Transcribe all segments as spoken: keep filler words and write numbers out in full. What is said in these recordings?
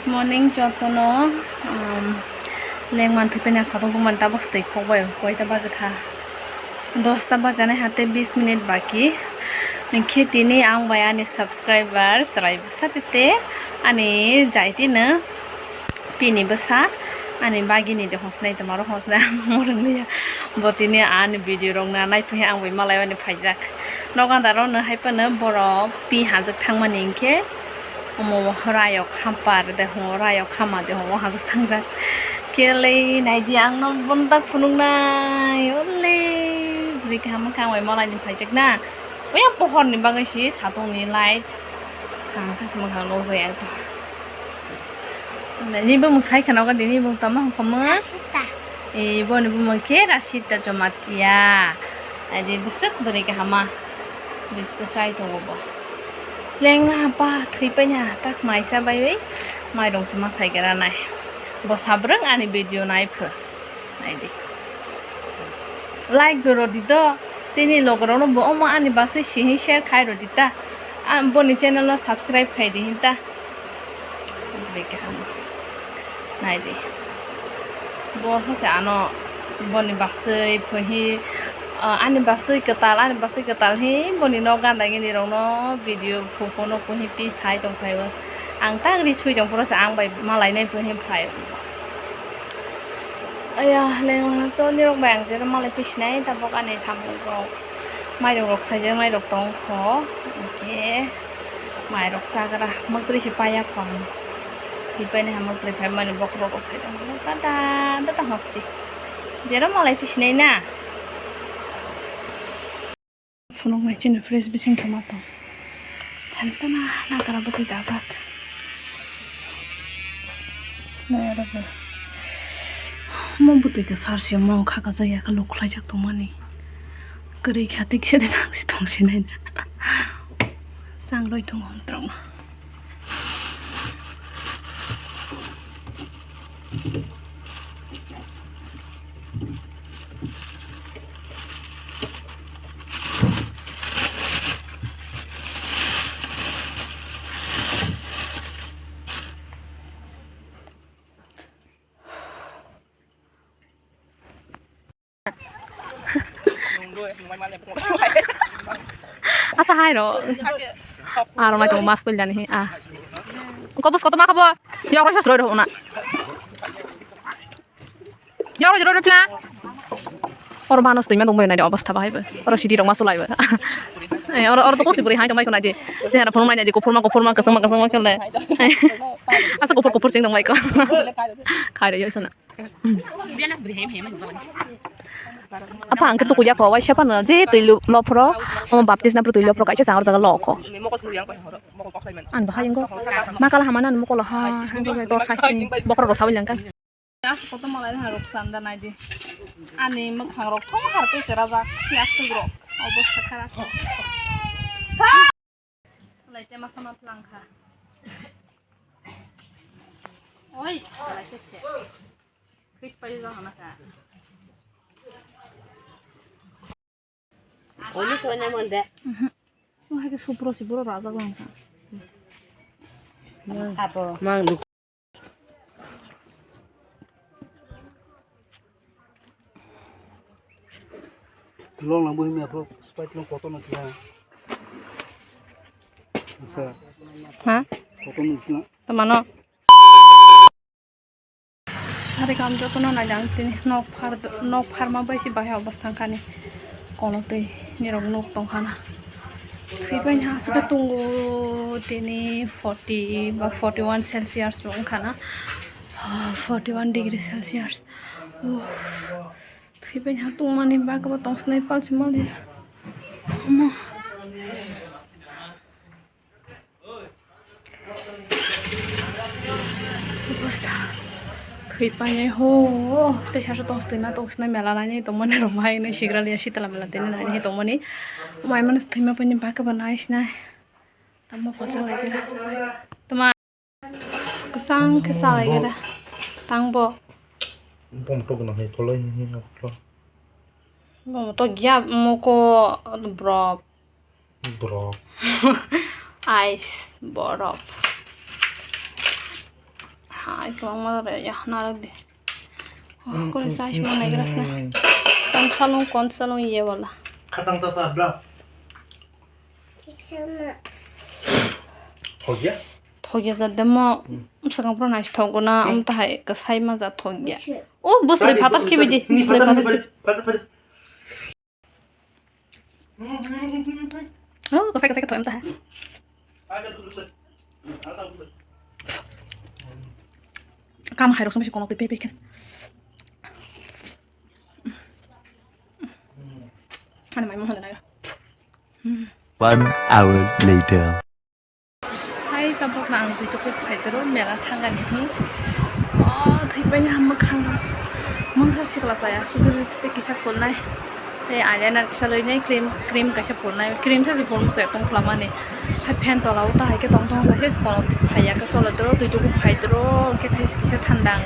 Morning jotono, um, lengman thwiphaina satung tongmani tabuk swtwi khokbai, koita bajakha? Dosta bajanai hate bis minute baki. Hinkhe tini ang bai ani subscriber chwrai bwsa tete ani jaitino pini bwsa ani bagini de hosnai tongmaro hosnai ang morwng liya. Bo tini ani video rok na naiphai ang bai malai mani phaijak. Nokandaro no hai phano borok pi hajak thangmani hinkhe. Omo bo rayok hampa de hongo, rayok hama de hongo, hajak thangjak. Kelei naidi ang no bontak phunuknai, ole bwrwi kaham khe ang bai malaini phaijakna. Oyang pohorni bagwi si satungni light. Ang khe se mwkhang nukjai ang to. Nini bumung sai kheno gadi, nini bumung tamo hongkha mung? Sita. E, boni bumung khe Rasita Jamatia. Adi bwswk bwrwi kahama. Bisku chai tongo bo. Lengla ba thwi paina tak maisa baiwi mairung se ma sai gra nai. Bo sabrwng ani video nai pho. Nai di. Like do rodi do. Tini logorok no bo omo ani baswi sihing share khai rodi ta. Boni channel no subscribe khai di hinta. Bwrwi kaham. Nai di. Bo sacha ano boni baswi pho hi, ah, ani baswi kwtal, ani baswi kwtal hi boni nok ganda gini rok no video pho pho no pho hi pi sai tong phai o. Ang tak ri sui tong phuru se ang bai malai nai pho hi phai. Aya leng so ni rok bai ang je malai pi sinai tabok ani samung rok. Mairok rok saijak nai rok tong kho. Hinkhe mairok chagra mwktwi se paiya kho ang. Thwi paini ha mwktwi phai mani bokhorok rok sai tong kho. Tata tata hosti. Jero malai phi sinai na. Phunuk nai chini fridge bising khe ma tong. Tantana nakara bwtwi dajak. Nai aro bo. Mo bwtwi kwchar se mo kha kwchak ya khe luk khlaijak tongmani. Kwrwi kha tei kisa de tang si tong si nai na. Changrwi tongo hwn tong. Asa hai ro. Aro mai to mas pil jani he. Ah. Ko bus ko to ma khabo. Yo ro sro ro na. Yo ro ro pla. Oro manos twi ma dong bai nai obostha bahai bo. Oro sidi rok ma sulai bo. Eh, oro oro to ko sibri hai to mai ko nai di. Sehara phone mai nai di, ko phone ma ko phone ma kasang ma kasang ma kele. Asa ko phone ko phone sing dong mai ko. Khai ro yo sana. Apa ang khe tukuya kho waisa phano je twi lo phro, omo baptisma phro twi lo phro kaisa chang jaga lo kho. Ang bahai wngkho makala hamani ani mokolo ha dos hai bokhorok rok sawi lang kha. As koto malai ha rok sanda nai di. Ani mwkhang rok thok har tei chera jak yak twi rok obo sakha. Lai te masa ma phlang kha. Oi, lai te se. Kris pai jang na ka. Oni ko na mon de. Mo hai ke supro si boro rajak lang kha. Mang. Apo. Mang. Long lang bo himya bro, Sprite long kotor no kya. Asa. Ha? Kotor no kya. Tamano. Sari kam jotono naidang tini nok phar nok pharma bai si bahai obostha kani kono twi nirok nok tongkhana. Thwibai ni aswk tongo tini forty ba forty one Celsius wngkhana. Forty one degree Celsius. Uff. Thwibai ha tongmani bagwi bo tongsnai palsi mali. Omo. Obostha. Thwibai ho. Tei sasa tongsnai ma tongsnai mela nai tongmani rok bai nai sigra liya sitala mela tini nai tongmani. Mai mani thwima paini bagwi bo nai sinai. Tamo phalsa lai khe. Tama. Kwchang khe salai khe da. Tang bo. Bom tok no hai tholai ni no tlo. Bom tok ya moko borop. Borop. Ice borop. Ai, kwbangma rw ya, narwk di. Oh, kore size ma naigra sna. Kon salung, kon salung ye wala. Khatang ta sa bla. Thogya? Thogya jat de mo. Sakang pro nais thogo na, um, ta hai ka sai ma ja thogya. Oh, bus le phatar khibi di. Bus le phatar. Oh, kasai, kasai ka thoyam ta hai. Kam hai rok sumsi kono pe pe khen. Ani mai mo hana na. One hour later. Hai, tabuk na ang twi tuku phai toro mela thangani hi. Oh, thwi pai ha mwkhang. Mungsa sikla saya, sudu lipstick kisa phulnai. Tei eyeliner kisa loinai, cream, cream kaisa phulnai. Cream sa se phulmung se tong khlamani. Hai phan tola o ta hai khe tong tong kaisa se kono phai ya khe cholo toro, twi tuku phai toro, khe thai se kisa thanda ang.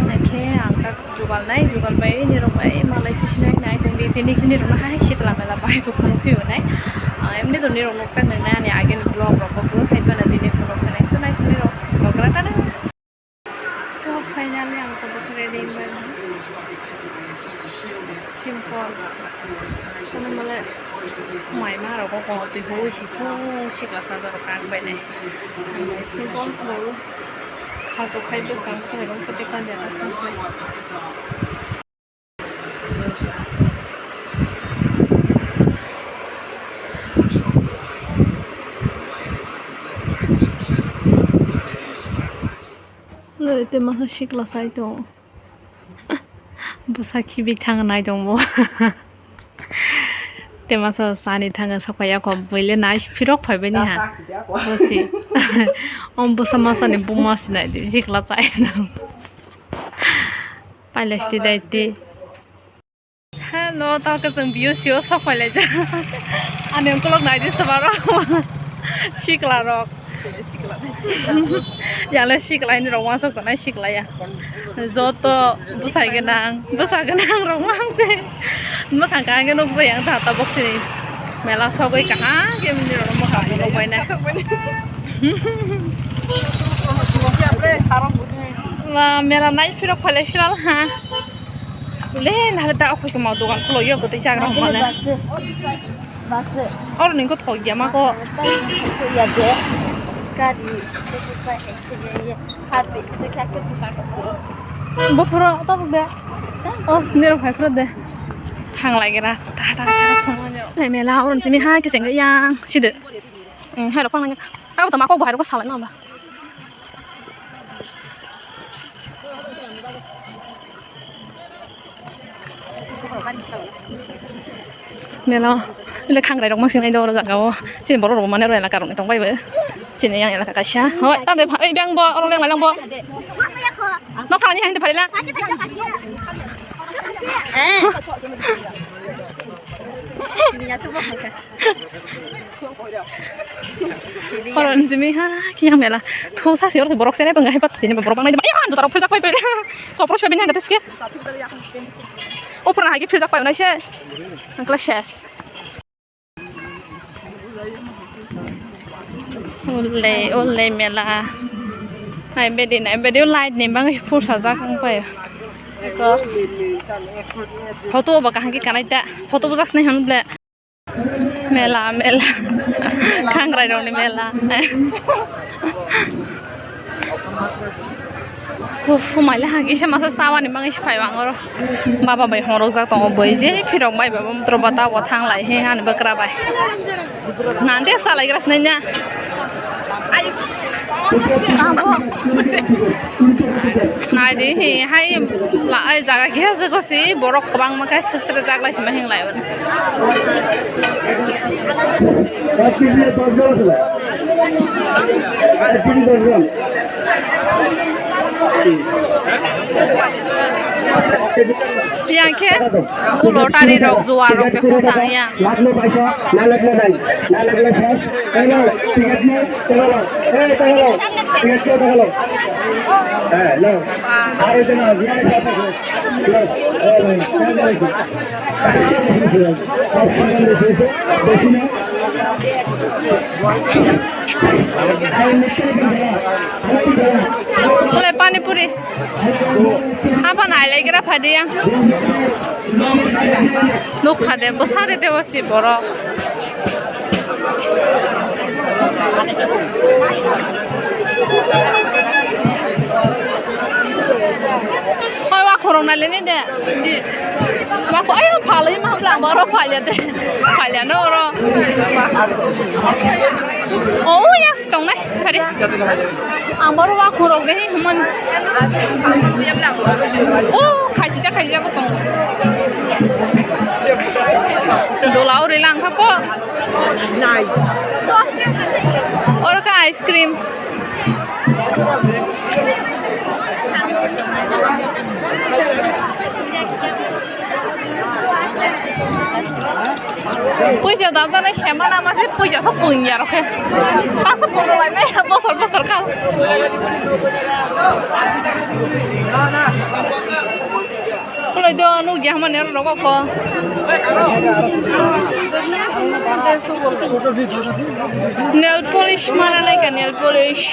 Hai khe ang ta Jugal nai, jugal bai, nirok bai, malai bisinai nai, tongdi, tini khe nirok no hai sitla mela bai bo phano phiyonai. Ah, emni to nirok nokjak nai nai, ani ageni vlog rok bo bo hai phano tini phano phinai, so nai nirok jugal gra ta nai. So, finally, ang to bo ready bai. Simple. Kono male mai ma rok bo twi bo si phu sikla sa rok kak bai nai. Simple phano khaso khai bwskang phano rong sa te kan ya ta khas nai. Lei, tei masa sikla sai tongo. Bwsa khibi thang nai tongo. Tei masa sani thang sok phai ya kho, buile nai phirok phai bai ni ha. Bosi. Om bwsa masa ni buma sinai di, sikla sai nang. Pailai sti dai ti. Hello, tao ka chwng view sio sok phai lai ja. Ani ungkulok nai di swbaro. Sikla rok. Yale sikla ni rok wasok tonai sikla ya. Joto bwsai gwnang, bwsa gwnang rok mang se. Mwkhang kaham khe nukjai ang ta tabok sini. Mela sogwi kaham khe mini rok mwkhang rok bai na. Ma mela nai phirok phai lai sinal ha. Le, nahale ta okhoi khe mau dogan khuloi yo, kwtwi chagra hwnmale. Oro ni khe thok ya ma kho. Bo phuro tabuk de. O, nirok phai phuro de. Thang lai gira. Ta ta cha. Mela oro sini ha khe cheng yang. Side. Hai rok phang nang. Abo to ma kok bo hai rok salai ma ba. Mela, le khangrai rok ma sinai do oro jaga o. Chini borok rok mane oro elaka rok ni tong bai bo. Chini yang elaka kaisa. Hoi, ta de, ei bang bo, oro leng lang bo. Nok salani hai de phalila. Koron simi ha kiyang mela. Thusa si oro borok sere bang hai pat tini borok bang nai. Ayo, ando tarok philak pai pai. Sopro sopin yang gatis ke. Opor na hai ke philak pai nai se. Ang kelas ses. Ulle, ulle mela. Nai bedi, nai bedi light ni bang phu sajak ang pai. Photo ba kaham ke kanai ta. Photo bujak sinai hwn ble. Mela, mela. Khangrai rokni mela. Uff, maila hagi se masa sawani mangi se phai bang oro. Baba bai horok jak tongo boi je phirok bai baba motro bata bo thang lai he ani bwkra bai. Nante salai gras nanya. Nai di he hai la ai jaga kiha se gosi borok kwbangma khe swk swk jak lai sima heng lai. Yang khe ulo tari rok juwa rok de hutang yang. Mole Pani puri. Apa nai lai gra phadi yang. Nukha de, bwsa de, de wasi borok. Hoi, wa khorok nai le ni de. Wa kho, ayo, phalwi ma bla, boro phalya de. Phalya no oro. Oh, yes, tong nai, khari. Ang boro wa khorok de, himon. Oh, khaji ja, khaji ja ko tong. Dola ori lang kha ko. Nai. Oro kha ice cream. Puisa da jana sema na mase puisa so punya roke. Pasa pun lai me bosor bosor kal. Kulai do anu gya mane rogo ko. Nail polish mana nai ka nail polish.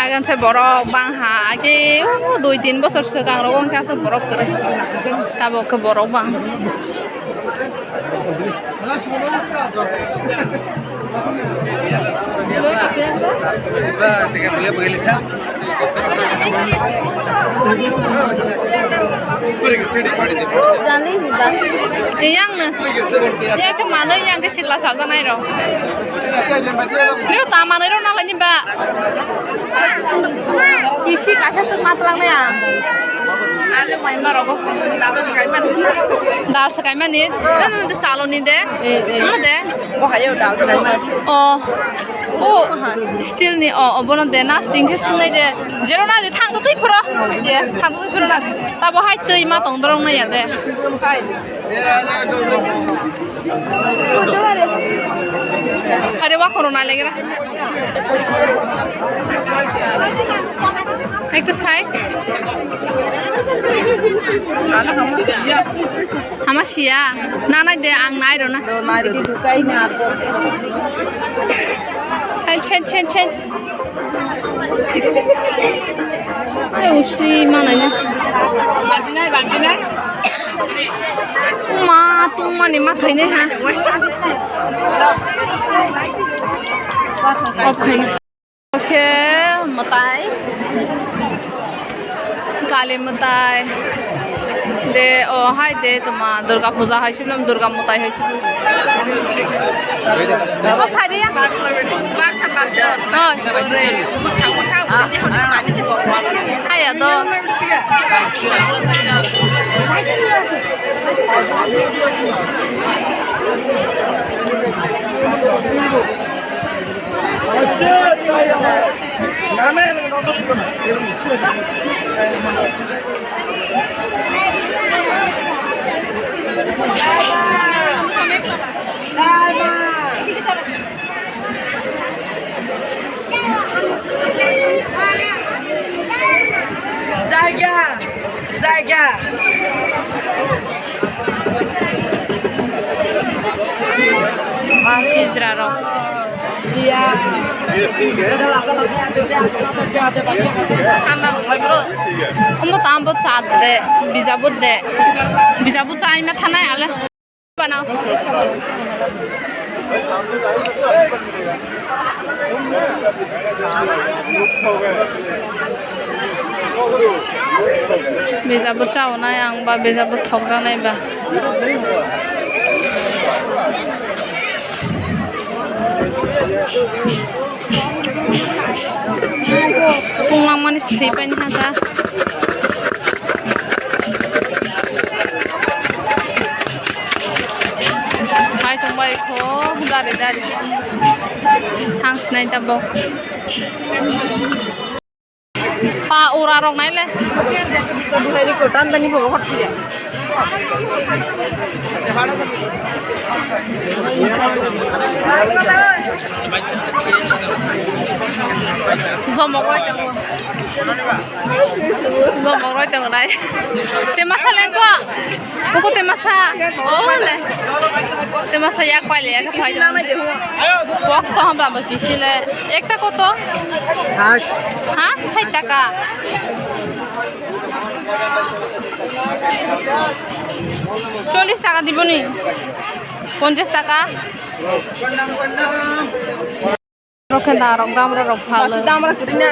Agan se borok bang ha age, uh, dui tin bosor se tang rogo hingke asok borok kwrwi. Tabok khe borok bang. Yang na. Yang ke mana yang ke sikla saja nai ro. Ni ta mana ro na ni ba. Kisi kasa suk matlang na ya. Alu mai ma rogo. Dal sakai mani. Kan de salo ni de. Eh, eh. Ano de. Bo hayo dal sakai mani. Oh. Oh, steel ni. Oh, oh, bono de nas ting ke sunai de. Jero na de thang to tui phuro. Thang to tui phuro na. Tabo hai tui ma tong dorong na ya de. Hai. Are wa khoro na legra. Ektu side. Ama siya. Nanai de ang nai rona. Side, side, side, side. Ai, usi manai na. Ma, tungmani ma thainai ha. Off khaina. Oke, mwtai. Kali mwtai. De, o, hai de, toma, Durga Puja hai siblam, Durga mwtai hai siblam. O, khai de ya. Baksa, baksa. O. Hai ya, to. Jagya, jagya. Hijra rok. Omo ta omo cha de, bijabo de. Bijabo cha ima thanai ale. Banao. Bijabo chaonai ang ba bijabo thokjaknai ba. Phung langmani sithai paini ha ta. Hai tongbai kho dari dari. Thang sinai tabok. Pa ura rok nai le. Zomok roi tongo. Zomok roi tongo nai. Te masa lengko. Uko te masa. Oh, le. Te masa yak pai le, yak pai le. Box to hamba ba kisi le. Ekta koto? Sak. Ha? Sait taka. Chollish taka diboni. Ponchash taka. Rokhe da rok damra rok phalo. Damra kwrwina.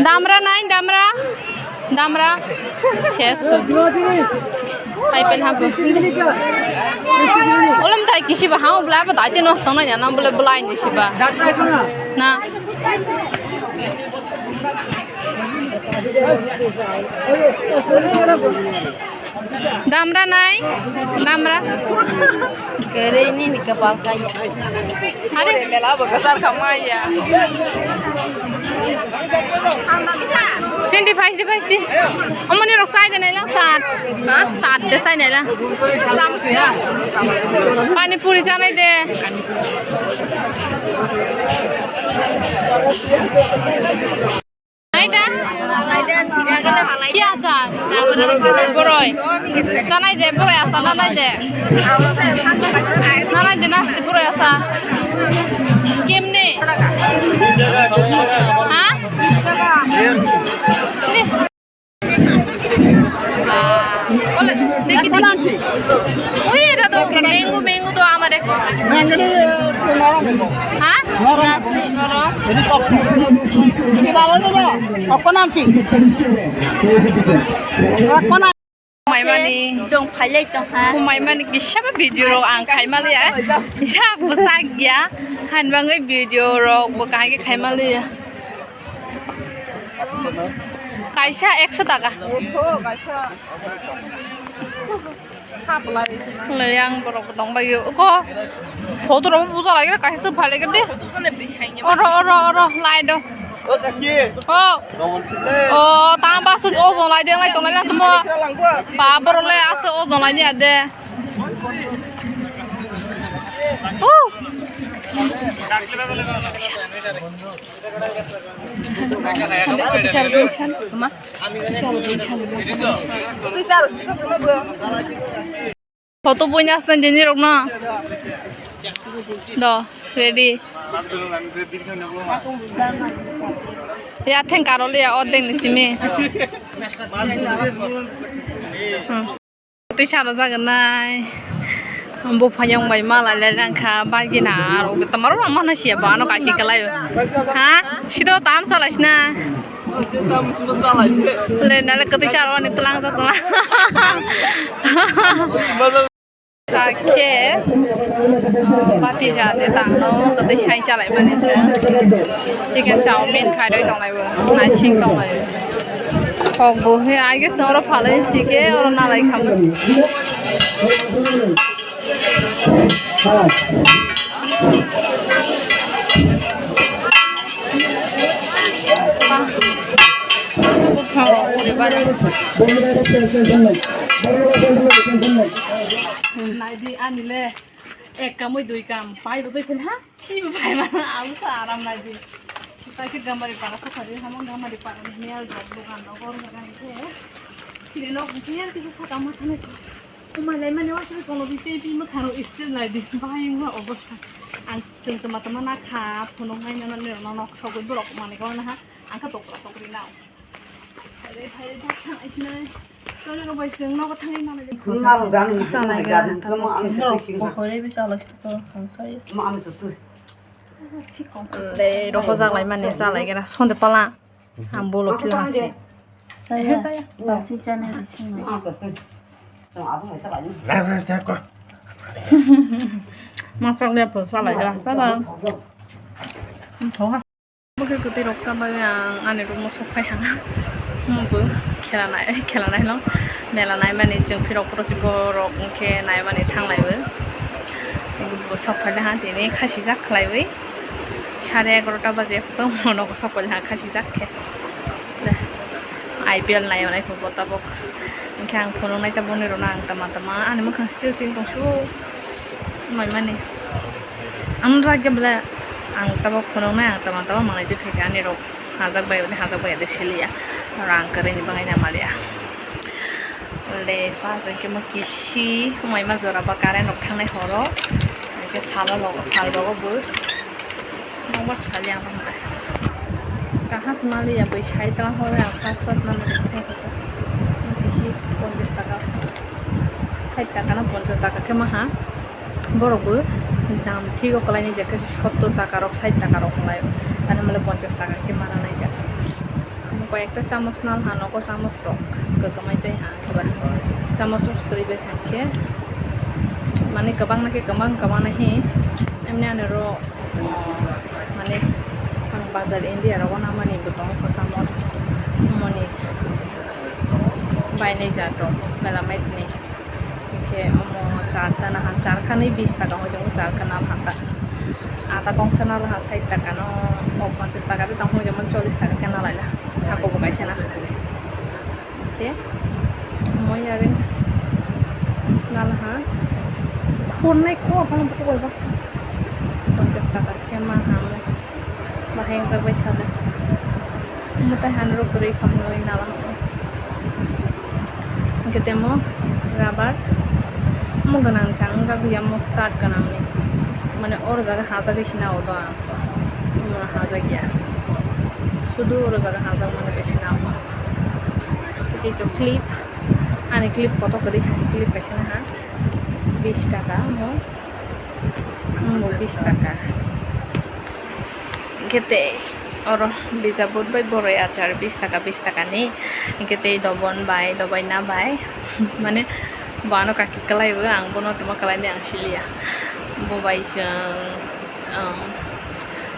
Damra nai damra. Damra. Ses to. Pai pel hapo. Olam dai kisi ba hang bla ba dai te nos tong nai na bole bla ni siba. Na. Damra nai, damra. Kere ini ni kapal kai. Are mela bo kasar kamaya. Twenty five, twenty five. Amoni rok sai de nai lang sat. Ha? Sat de sai nai lang. Sam suya. Pani puri chanai de. Naida? Ki achar? Boroi. Sanai de, boroi achar nanai de. Nanai de, nasti boroi achar. Kemne? Ha? Ni. Ole, deki, deki. Oi, era to mango, mango to amare. Ha? Noro. Ini kok. Ini bawa aja. Apa nanti? Apa nanti? Mai mani. Jong phailai tong ha. Mai mani kisa ba video rok ang khai mali ya. Isa busak ya. Han bangai video rok bo kahai khai mali ya. Kaisa ekso taka. Ekso, kaisa. Haplai. Yang borok tong bai ko. Photo rok buja lagi kaisa phalai gede. Oro, oro, oro, lai do. O kaki. O. Roman sile. O, tang ba sik o jong lai deng lai tong lai lang tumo. Ba borok lai ase o jong lai ni ade. Uh. Photo boina asna dini rok no. Do, ready. Ya theng karol ya o deng ni simi. Hmm. Tei sano jagan nai. Bo phayong bai mala le langkha, bagina aro tamaro mano siya ba ano kaki kalai. Ha? Sido tan salai sina. Le nale kati saro ani tulang sa tulang. Sakhe bati jade tangno kati sai chalai mani se. Chicken chowmein khairoi tonglai bo, naising tonglai. Kok bo he, I guess, oro phalwi si khe, oro nalai khamu si. Naidi ani le. Ek kamoi dui kam, pai bo twi phin ha, si bo pai ma, alu sa aram lai di. Tai ke gamari para sa khari, hamon gamari para ni mel dok dokan dok gor dokan ke. Sini nok biar kita sa kamu thane. Umai lai mane wasi kono bi pe pi ma kharo istil lai di, bai ma obostha. Ang cheng tama tama na kha, phono ngai na na ne no nok sogoi borok mane ko na ha, ang kha tokra tokri na. Phaire, phaire, dak thang ai sinai. Tole rok bai seng nogo thangwi manai. Thangna rok jani. Salai ga. Pokore bi salai sito, hangsai. Ma ami to tu. Le, rok hojak lai mani salai gana. Sonde pala. Ang bolo phila hasi. Saya. Saya. Basi channel di sini. Masak dia pun salai gana. Salai. Thong ha. Bokhe kwtwi rok chabai ang ani room o sok phai ha. Omo bo khela nai, khela nai lo. Mela nai mani chwng phirok phoro si borok hwnkhe nai mani thang lai bo. Bo sok phai ha tini khasi jak khlai wi. Sare egarota baje so nogo sok phai ha khasi jak khe. I P L nai nai bo tabok. Hwnkhe ang phunuk nai ta boni rok no ang tama tama ani mwkhang still sing tong su. Mai mani. Ang ragya bwle. Ang tabok phunuknai, ang tama tama manwi twi phaikha, ani rok hajak bai, hajak bai de siliya, rang kwrwini bagwi na maliya. Le first hwnkhe mo kisi, umaima jora ba current rok thangnai horo, hwnkhe salo logo, sal rogo bo nokbar saliya ang tamo. Kaham se maliya, bwi sai tama horo ang first first nang kisi ponchash taka, sait taka na ponchash taka khe maha. Borok bo dam thigo kwlaini je khe sottor taka rok, sait taka rok kwlai, ani mole ponchash taka khe mana naijak. Koi ekta chamos nal ha nogo, chamos rok kwkam ai pai ha, ebar chamos rok suri bai kha khe mane kwbang na khe kwbang kwbang na hi emni ani ro, mane ang bazar India rogo na mani bo tongo chamos moni bai nai ja to melamai ni. Hwnkhe omo charta naha, charkhanwi bis taka hoi tongo, charkha nal hanta. Ata kongsa nal ha sait taka no, o ponchash taka de tang hoi tongo, chollish taka khe nalai na. Sako bo kaisa na. Hwnkhe omo earrings nal ha. Khornai kho, bang bo koi baksa. Ponchash taka khe ma ha mo. Bahai wngkha bai sale. Mwtai hanrok kwrwi khamnwi nala. Hwnkhe temo rubber. Omo gwnang sa wngkha, buya mo start gwnangni. Mane oro jaga hajagwi sina odo ang. Omo hajakya. Sudu oro jaga hajak mani bai sina omo. Tei to clip. Ani clip kotor kwrwi kha, clip kaisa naha. Bis taka omo. Omo bis taka. Hwnkhe tei oro bijap but bai boroi achar bis taka, bis taka ni. Hwnkhe tei dobon bai, dobai na bai. Mane bo ano kaki kwlai bo, ang bono tamo kwlai ni ang siliya. Bo bai chwng, um,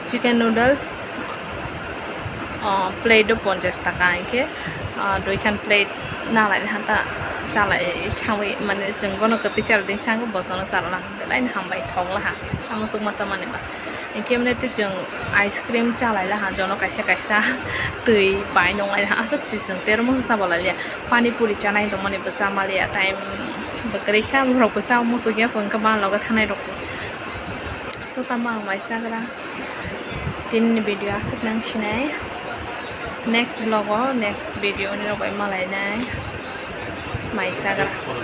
chicken noodles, uh, plate o ponchash taka, hwnkhe, uh, duikhan plate nalai hanta chalai sangwi, mane chwng bono kwtwi charwding sango, bosono charwna belai no hambai thok laha, tamo chukmasa mani ba. Hwnkhe mane tei chwng ice cream chalai laha, jono kaisa kaisa twi pai nung lai laha, aswk se chwng termo se chaba lai liya. Pani puri chanai tongmani bo chama liya, time bo kwrwi kha, borok bo chama muchuk ya, hwnkhe bana loge thanai rok bo. So tamo ang mai chagra, tini ni video aswk nang sinai, next vlog o, next video ni rok bai malai nai, mai chagra.